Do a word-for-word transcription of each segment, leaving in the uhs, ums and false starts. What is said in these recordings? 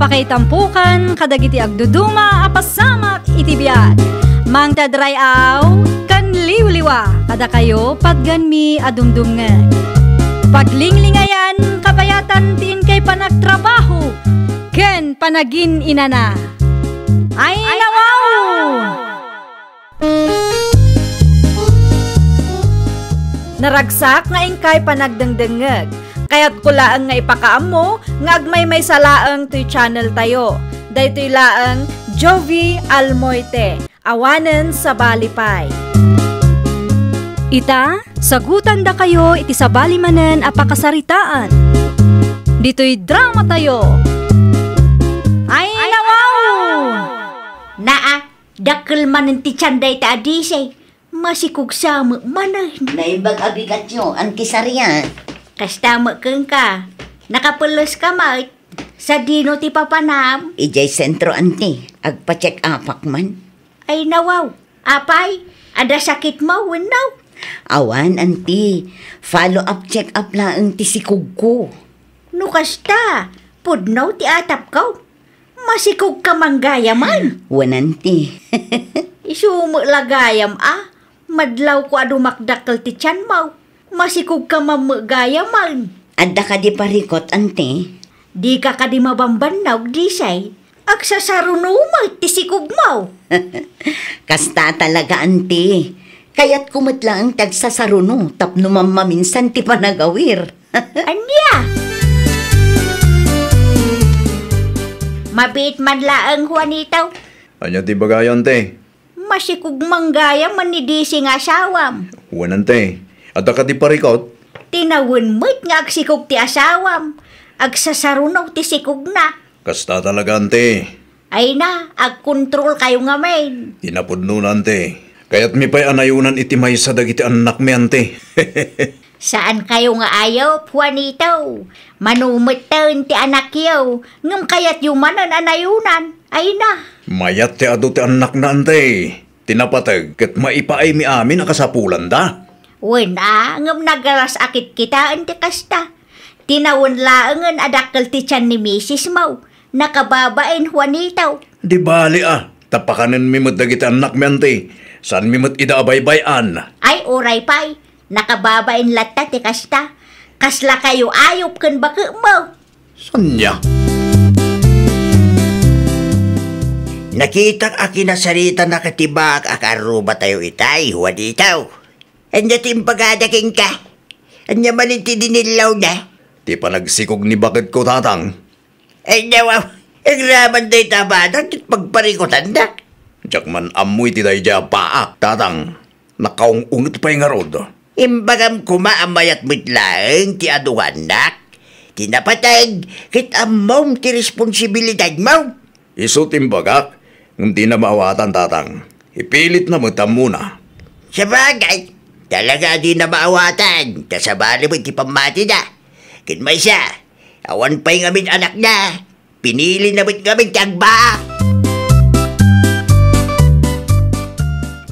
Pakaitampokan kadagiti agduduma a pasamak iti biag. Mangted ray-aw ken liwliwa kadakayo patgenmi a dumdumngeg. Paglinglingayan, kabayatan ti inkay panagtrabaho ken panagin-inana. Ay, nawaw! Naragsak nga inkay panagdengdengngeg. Kayatko laeng nga ipakaammo nga agmaymaysa laeng toy channel tayo. Daytoy laeng Jovie Almoite, awanen sabali pay. Ita, sagutandakayo iti sabali manen a pakasaritaan. Ditoy drama tayo. Ay, nawaw! Naa, dakkel manen ti tian dayta a dise. Masikog sa met manen. Naimbag a bigatyo, Auntie Saria. Kasta met kenka. Nakapelleska met. Sadino ti papanam? Idiay sentro, Auntie. Agpa-check-upak man. Ay, nawaw. Apay, adda sakitmo wenno? Awan, Auntie. Follow-up check-up laeng ti sikogko. No kasta, pudno ti atapko. Masikogka man gayamen. Wen, Auntie. Isu met la gayam a. Madlawko a dumakdakkel ti tianmo. Masikogka man met gayamen. Adda kadi parikut, Auntie? Dika kadi mabambannog, dise? Agsasaruno met ti sikogmo. Kasta talaga, Auntie. Kayatko met laeng ti agsasaruno tapno mammaminsan ti panagawir. Ania? Mabiit man laeng, Juanito. Ania ti ibagayo, Auntie? Masikog man gayamen ni dise nga asawam. Wen, Auntie. Adda kadi parikut? Tinawen met nga agsikog ti asawam. Agsasaruno ti sikogna. Kasta talaga, Auntie. Ay na, agkontrolkayo ngamin. Ti napudno, Auntie. Kayatmi pay a nayonan iti maysa dagiti annakmi, Auntie. Saankayo nga ayup, Juanito. Mano metten ti anakyo, ngem kayatyo manen a nayonan. Ay na. Mayat ti adu ti annakna, Auntie. Ti napateg ket maipaaymi amin a kasapulanda. Wen a, ngem nagalas a kitkitaen ti kasta. Tinawen laengen a dakkel ti tian ni misismo. Nakababain, Juanito. Di bali a, ta pakanenmi met dagiti annakmi, Auntie. Saanmi met ida a baybay-an. Ay, uray pay. Nakababain latta ti kasta. Kaslakayo ayup ken baketmo. Ania? Nakitak a kinasaritanaka ti baak a kaarrubatayo itay, Juanito. Ania ti imbagada kenka? Ania manen ti dinillawna? Ti panagsikog ni baketko, Tatang. Ay, nawaw, agraman dayta a baak ket pagparikutanda. Diak man ammo iti daydiay a baak, Tatang. Nakaung-unget pay ngarud. Imbagam koma a mayat met laeng ti adu nga annak. Ti napateg ket ammom ti responsibilidadmo. Isu ti imbagak, ngem dina maawatan, Tatang. Ipilitna met ammona. Sabagay, talaga a dina maawatan, ta sabali met ti pammatida. Ket maysa, awan pay ngamin anakna. Pinilina met ngamin ti agbaak.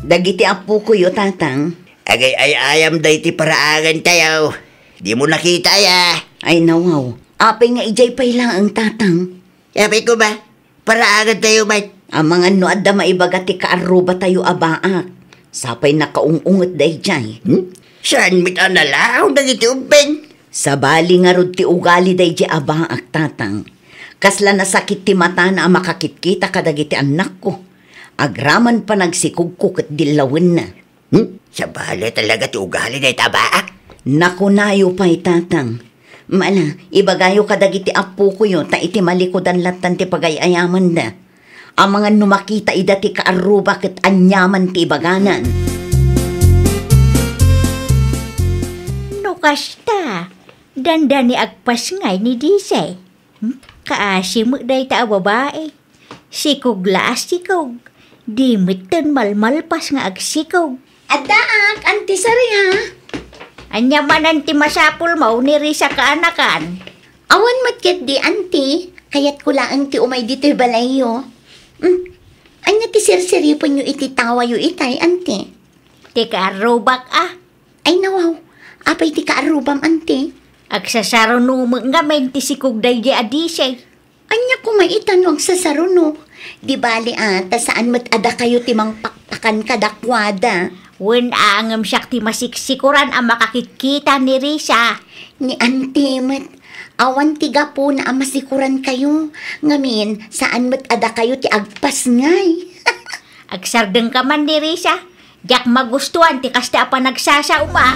Dagiti appokoyo, Tatang. Agay-ay-ayam daytoy paraagantayo. Dimo nakita aya? Ay, nawaw. Apay nga idiay pay laeng, Tatang? Apay koma, paraagantayo met. Amangan no adda maibaga ti kaarrubatayo a baak. Sapay nakaung-unget daydiay. Hmm? Saan met a nalaaw dagiti ubbing? Sabali ngarud ti ugali daydiay a baak, Tatang. Kasla nasakit ti matana a makakitkita kadagiti annakko. Agraman panagsikogko ket dillawenna. Hmm? Sabali talaga ti ugali dayta a baak. Nakunayo pay, Tatang. Mala, ibagayo kadagiti appokoyo ta iti malikudan lattan ti pagay-ayamanda. Amangan no makita ida ti kaarruba ket aniaman ti ibaganan. No kasta, dandani agpasngay ni Dise. Hmm? Kaasi met dayta a babai. Sikog la a sikog. Di metten malmalpas nga agsikog. Addaak, Auntie Saria. Ania manen ti masapulmo ni Risa kaanakan? Awan met ketdi, Auntie. Kayatko laeng ti umay ditoy balayyo. Hmm. Ania ti sirsiripenyo iti tawayo itay, Auntie? Ti kaarrubak a. Ay, nawaw. Apay ti kaarrubam, Auntie? Agsasaruno met ngamin ti sikog daydiay a Dise. Ania Umayta no agsasaruno. Di bali a, ta saan met a dakayo ti mangpakpakan kadakuada. Wen a, ngem siak ti masiksikuran a makakitkita ni Risa. Ni Auntie met, awan ti gapuna a masikurankayo. Ngamin, saan met a dakayo ti agpasngay. Agsardengka man ni Risa. Diak magustuan ti kasta a panagsasaom a.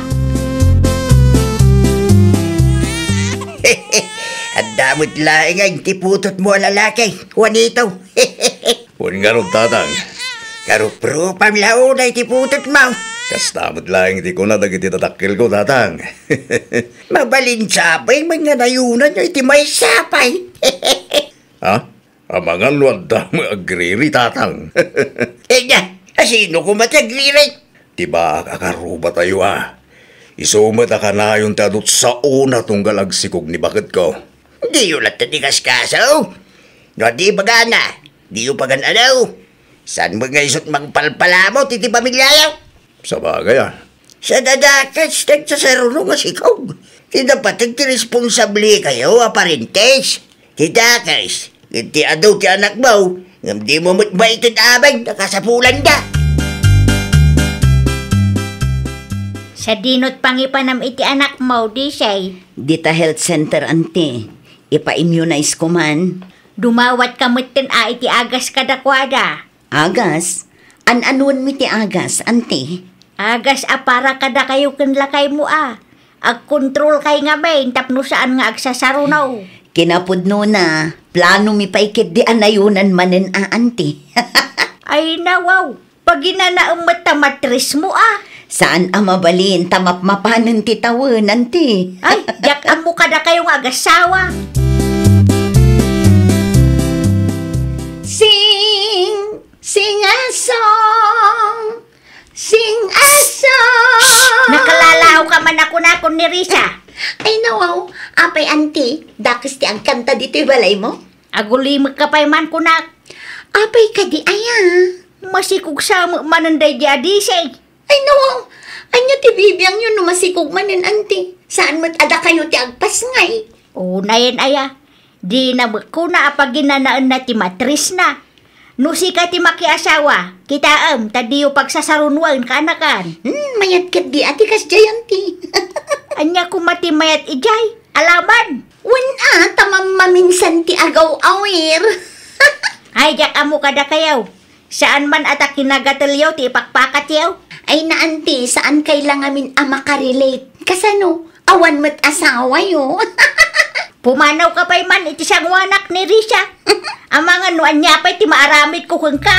Adda met laeng ti putotmo a lalaki, Juanito. Wen ngarud, Tatang. Karuprupam la unay ti putotmo. Kasta met laeng ti kuna dagiti dadakkelko, Tatang. Mabalin sa pay nga nayunanyo iti maysa pay. Ha? Amangan no adda met agriri, Tatang. Enya, asino koma ti agriri? Ti baak a karrubatayo a. Isu met a kanayon ti adu ti saona tunggal agsikog ni baketko. Diyo latta ti kaskaso? No adda ibagana, diyo pagan-anaw. Saan met nga isut mangpalpalamut iti pamiliayo? Sabagay a. Sadadakes ti agsasaruno nga sikog. Ti napateg ti responsablekayo a parentes. Ti dakes, iti adu ti anakmo, ngem dimo met maited amin a kasapulanda. Sadinot pangipanam iti anakmo, Disay? Dita health center, Auntie. Ipa-immunize ko man. Dumawatka metten a iti agas kadakuada. Agas? An-anuenmi ti agas, Auntie? Agas a para kadakayo ken lakaymo a. Agkontrolkay ngamin tapno saan nga agsasaruno. Kinapudnona, planomi pay ketdi a nayunan manen a, Auntie. Ay, nawaw. Paginanaem met ta matrismo a. Saan a mabalin ta mapmapanen ti tawen, Auntie. Ay, diak ammo kadakayo nga agasawa. Sing, sing a song. Sing a song! Shh! Nakalalaw ka man a kunakon ni Risa. Ay, nawaw. Apay, Auntie, dakes ti agkanta ditoy balaymo? Agulimek ka pay man kunak. Apay kadi aya? Masikog sa met manen daydi a Disay. Ay, nawaw. Ania ti bibiangyo no masikog manen, Auntie? Saan met a dakayo ti agpasngay? Unayen aya. Dina met kuna a paginanaenna ti matrisna. No sika ti makiasawa, kitaem ta diyo pagsasarunuen kaanakan. Hmm, mayat ketdi a ti kasdiay, Auntie. Ania koma ti mayat idiay? Alaman! Wen a, ta mammaminsan ti agaw-awir. Ay, diak ammo kadakayo. Saan man a ta kinagatelyo ti ipakpakatyo? Ay, na, Auntie, saankay la ngamin a makarelate. Kasano? Awan met asawayo. Pumanaw ka pay man iti sangoanak ni Risa. Amangan no ania pay ti maaramidko kenka.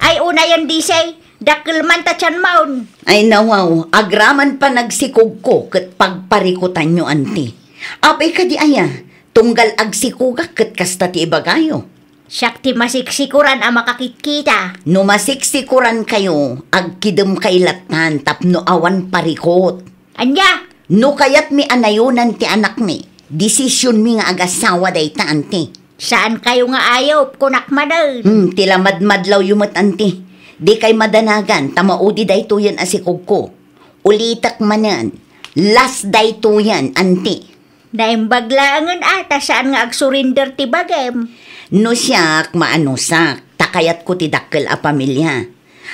Ay, unayen Disay, dakkel man ta tianmon. Ay, nawaw, agraman panagsikogko ket pagparikutanyo, Auntie. Apay kadi aya, tunggal agsikogak ket kasta ti ibagayo. Siak ti masiksikuran a makakitkita. No masiksikurankayo, agkidemkay lattan tapno awan parikut. Ania? No kayatmi a nayunan ti anakmi, desisionmi nga agasawa dayta, Auntie. Saankayo nga ayup, kunak manen. Hmm, ti la madmadlawyo met, Auntie. Dikay madanagan ta maudi daytoyen a sikogko. Ulitek manen, last daytoyen, Auntie. Naimbag laengen a ta saan nga agsurinder ti bagim. No siak, maanusak, ta kayatko ti dakkel a pamilia.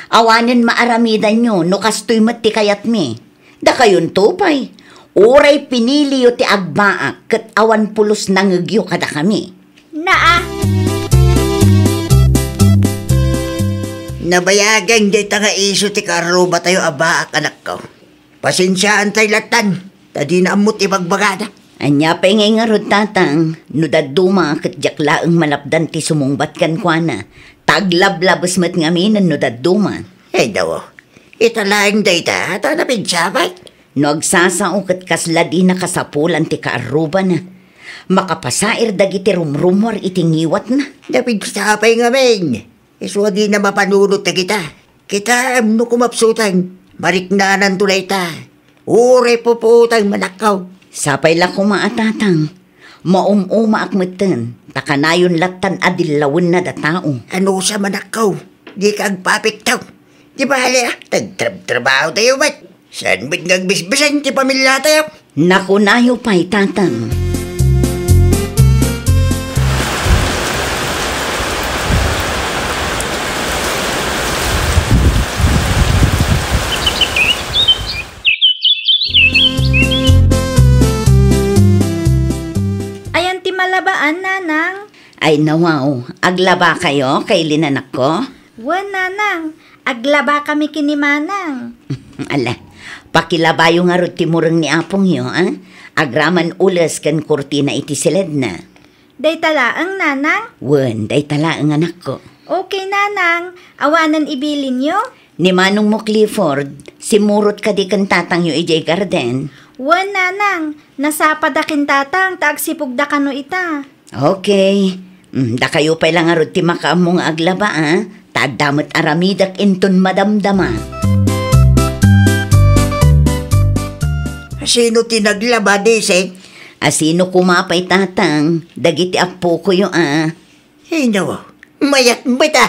Awanen maaramidanyo no kastoy met ti kayatmi. Dakayonto pay, uray piniliyo ti agbaak ket awan pulos nangegyo kadakami. Naa. Nabayagen dayta nga isu ti kaarrubatayo a baak, anakko. Pasensiaantay lattan, ta dina ammo ti ibagbagada. Ania pay ngay ngarud, Tatang, no dadduma ket diak laeng malapdan ti sumungbat kenkuana, ta aglablabes met ngaminen no dadduma. Ay, daw. Ita laeng dayta, ta napinsa pay. No agsasao ket kasla dina kasapulan ti kaarrubana. Makapasair dagiti rumrumuar iti ngiwatna. Napinsa pay ngamin. Isu a dina mapanunot dagita. Kitaem no kumapsutang, mariknaananto dayta. Uray pupuotang, manakkaw. Sapay la koma a, Tatang. Maum-umaak metten, ta kanayon lattan a dillawennada tao. Anusa, manakkaw? Dika agpapiktaw. Di bale a, nagtrabtrabahotayo met. Saan met nga agbisbisan ti pamiliatayo? Nakunayo pay, Tatang. Ay, nawaw, aglabakayo, kaylin, anakko? Wen, nanang, aglabakami ken ni manang. Ala, pakilabayo ngarud ti mureng ni apongyo, a? Agraman ules ken kurtina iti siledna. Dayta laeng, nanang? Wen, dayta laeng, anakko. Okay, nanang. Awanen ibilinyo? Ni manongmo Clifford, simmurot kadi ken tatangyo idiay garden? Wen, nanang. Nasapada ken tatang ta agsipugda kano ita. Okay. Mm, dakayo pay la ngarud ti makaammo nga aglaba, a? Ta adda met aramidek inton madamdama. Sino ti naglaba, Desi? A, sino koma pay, tatang? Dagiti appokoyo, a. Ay, nawaw. Mayat met, a.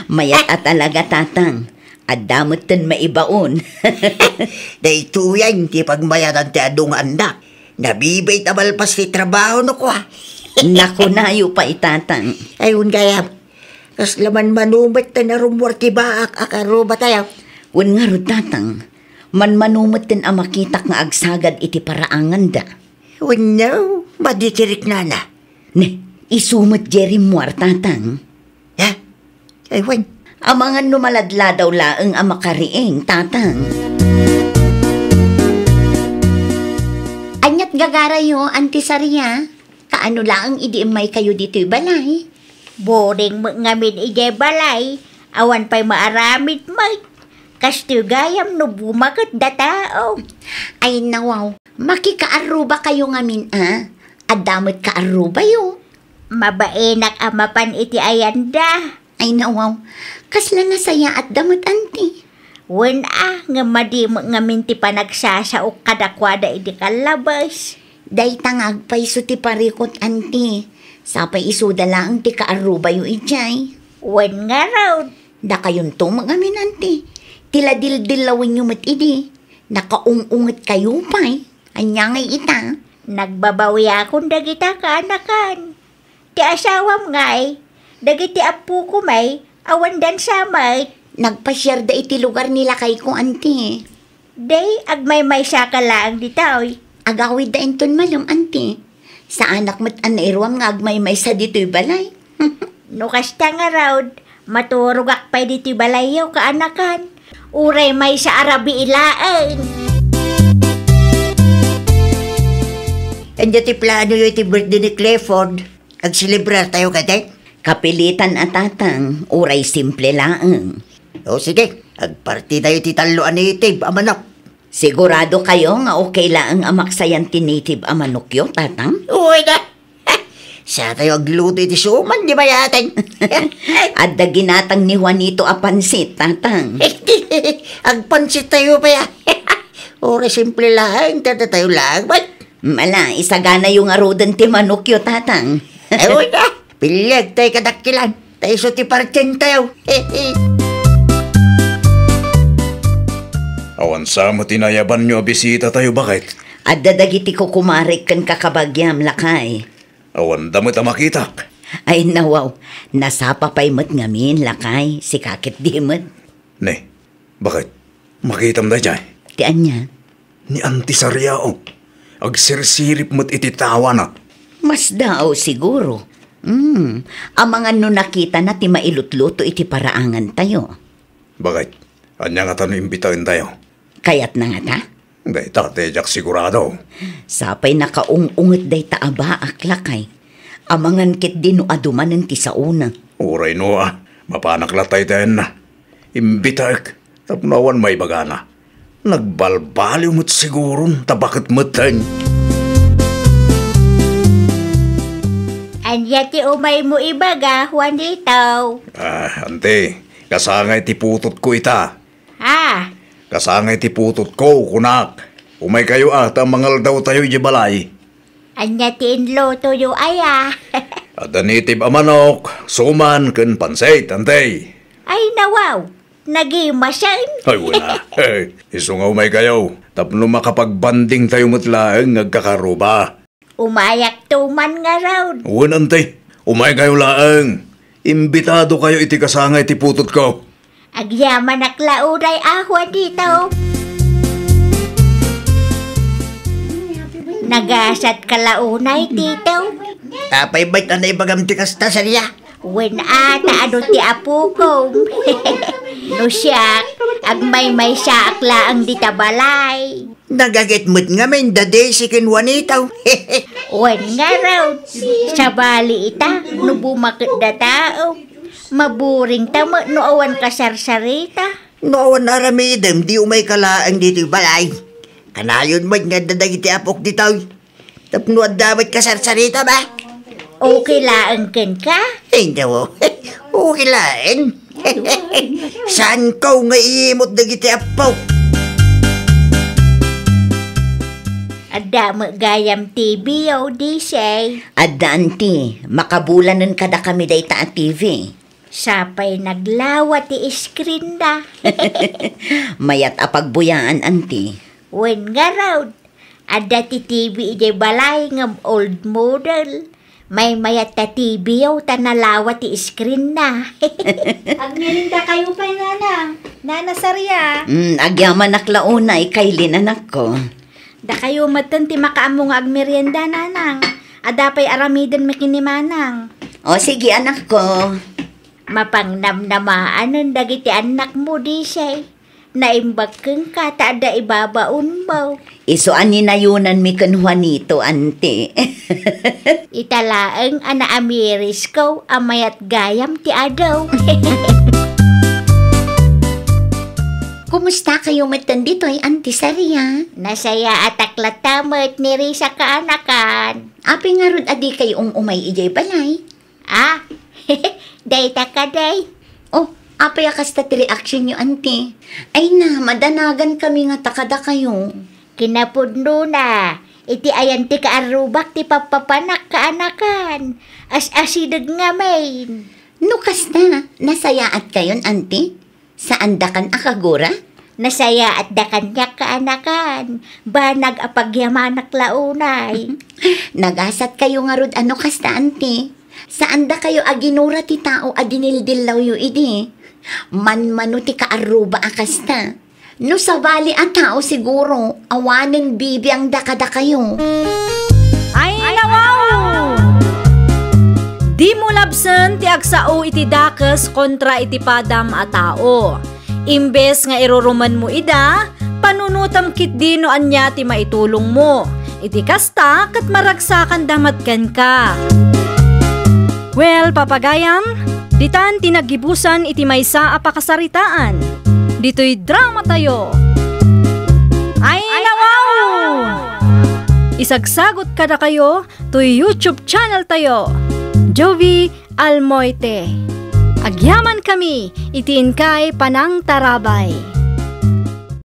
Mayat a talaga, tatang. Adda metten maibaon. Daytoyen ti pagmayadan ti adu nga annak. Nabibait a malpas ti trabaho no kua. Nakunayo pay, tatang. Ay, wen gayam. Kasla manmano metten a rummuar ti baak a karrubatayo. Wen ngarud, tatang. Manmano metten a makitak nga agsagad iti paraanganda. Wenno, madi ti riknana. Ne, isu met diay rimmuar, tatang. Ha? Ay, wen. Amangan no maladladaw laeng a makariing, tatang. Aniat gagarayo, Auntie Saria? Kaano laeng idi immaykayo ditoy balay? Boring met ngamin idiay balay. Awan pay maaramid met. Kastoy gayam no bumaketda tao. Ay, nawaw. Makikaarrubakayo ngamin, a? Adda met kaarrubayo. Mabainak a mapan iti ayanda. Ay, nawaw. Kasla nasayaatda met, anti. Wen a, ngem madi met ngamin ti panagsasaok kadakuada idi kallabes. Dayta nga agpayso ti parikut, anti. Sapay isuda laeng ti kaarrubayo idiay. Wen ngarud. Dakayonto met ngamin, anti. Ti la dildillawenyo met idi. Nakaung-ungetkayo pay. Ania ngay ita? Nagbabawiakon dagita kaanakan. Ti asawam ngay, dagiti appoko may, awan dansa met. Nagpasiarda iti lugar ni lakayko, anti. Day, agmaymaysaka laeng ditoy. Agawidda inton malem, anti. Saanak met a nairuam nga agmaymaysa ditoy balay. No kasta ngarud, maturogak pay ditoy balayyo, kaanakan. Uray maysa a rabii laeng. Ania ti planoyo iti birthday ni Clifford? Agselebrar tayo kadi? Kapilitan a tatang, uray simple laeng. O sige, agparti tayo ti tallo a native a manok. Sigurado kayo nga okay laeng a maksayan ti native a manokyo, tatang? Uy, da! Sa tayo agluto iti suman, di ba, yatay? Adda ginatang ni Juanito a pansit, tatang. Agpansit tayo pa ya. Ora simple lang, tata tayo lang, bay. Mala, isagana yung aruden ti manokyo, tatang. Ay, uy, da! Pilyag tayo kadakkilan. Tayo so ti partsentayo. Awan sa mo tinayaban nyo a bisita tayo, bakit? Adda dagiti kukumarek ken kakabagiam, lakay. Awan da met a makitak. Ay, nawaw. Nasapa pay met ngamin, lakay. Sika ket di met. Ne, bakit? Makitam dayjay? Ti ania? Ni Auntie Sariao. Agsirsirip met iti tawana. Mas daaw siguro. Hmm, amangan no nakitana ti mailutluto iti paraangan tayo. Bakit? Ania ngata no imbitaen tayo? Kayatna ngata? Dayta, ti diak sigurado. Sapay nakaung-unget dayta a baak, lakay. Amangan ketdi no adu manen ti saona. Uray no, a, mapanak la tayo tayenna. Imbitaek, tapno awan maibagana. Nagbalbaliw met siguron, ta baket metten. Ania ti umaymo ibaga, Juanito? Ah, ante, kasangay ti putotko ita. Ah. Kasangay ti putotko, kunak. Umaykayo a, ta mangaldaw tayo idiay balay. Ania ti inlutoyo aya? Adda native a manok, suman, ken pansit, ante. Ay, nawaw. Nagimasen. Ay, wala. Isu nga umaykayo, tapno makapagbanding tayo met laeng nga agkakaruba. Umayak to man ngarud. Wen, ante. Umaykayo laeng. Imbitado kayo iti kasangay ti putotko. Agyamanak la unay a, Juanito. Nagasat ka la unay, Tito. Apay met a naibagam ti kasta, Saria? Wen a, ta adu ti apokom. No siak, agmaymaysaak laeng dita balay. Nagagit met ngamin da Daisy ken Juanito. Wen ngarud, sabali ita, no bumaketda tao. Maburingta met no awan kasarsarita. No awan aramidem, di umayka laeng ditoy balay. Kanayon met nga adda dagiti apok ditoy. Tapno adda met kasarsarita ba? Okay laeng kenka? Inyo, okay laeng. Saanko nga iimot dagiti apok? Adda met gayam T V, o, D J? Adda, anti. Makabulanen kadakami dayta a T V. Sapay naglawa ti screen da. Mayat a pagbuyaan, anti. Wen ngarud, adda ti T V idiay balay ngem old model. Maymayat ta T V, o, ta nalawa ti screen na. Agmerienda kayo pay, Nanang. Nana Saria. Mm, agyamanak la unay, Kaylin, anakko. Dakayo metten ti makaammo nga agmerienda, Nanang. Adda pay aramidenmi ken ni Manang. O, sige, anakko. Mapangnamnamaanen dagiti annakmo, D J. Naimbag kenka ta adda ibabaonmo. Isu a ninayonanmi ken Juanito, anti. Ita laeng a naamirisko a mayat gayam ti adu. Kumusta kayo metten ditoy, Anti Saria? Nasayaatak latta met ni Risa kaanakan. Apay ngarud a di kayo um-umay idiay balay? Ah, dayta kadi. Oh, apay a kasta ti reaksionyo, anti? Ay na, madanagan kami nga ta kadakayo. Kinapudnona, iti ayan ti kaarrubak ti pappapanak kaanakan. As-asideg ngamin. No kasta, nasayaat kayon, anti? Saandakan a kagura? Nasayaatda kaniak kaanakan. Banag a pagyamanak la unay. Nagasat kayo ngarud a no kasta, anti. Saandakayo a ginura ti tao a dinildillawyo idi. Manmano ti kaarruba a kasta. No sabali a tao, siguro, awanen bibiangda kadakayo. Ay, nawaw! Dimo labsen ti agsao iti dakes kontra iti padam a tao. Imbes nga irurumenmo ida, panunotem ketdi no ania ti maitulongmo. Iti kasta, ket maragsakanda met kenka. Well, papagayam, ditan ti naggibusan iti maysa a pakasaritaan. Ditoy dramatayo. Ay, nawaw! Isagsagot kadakayo toy YouTube channel tayo, Jovie Almoite. Agyamankami iti inkay panangtarabay.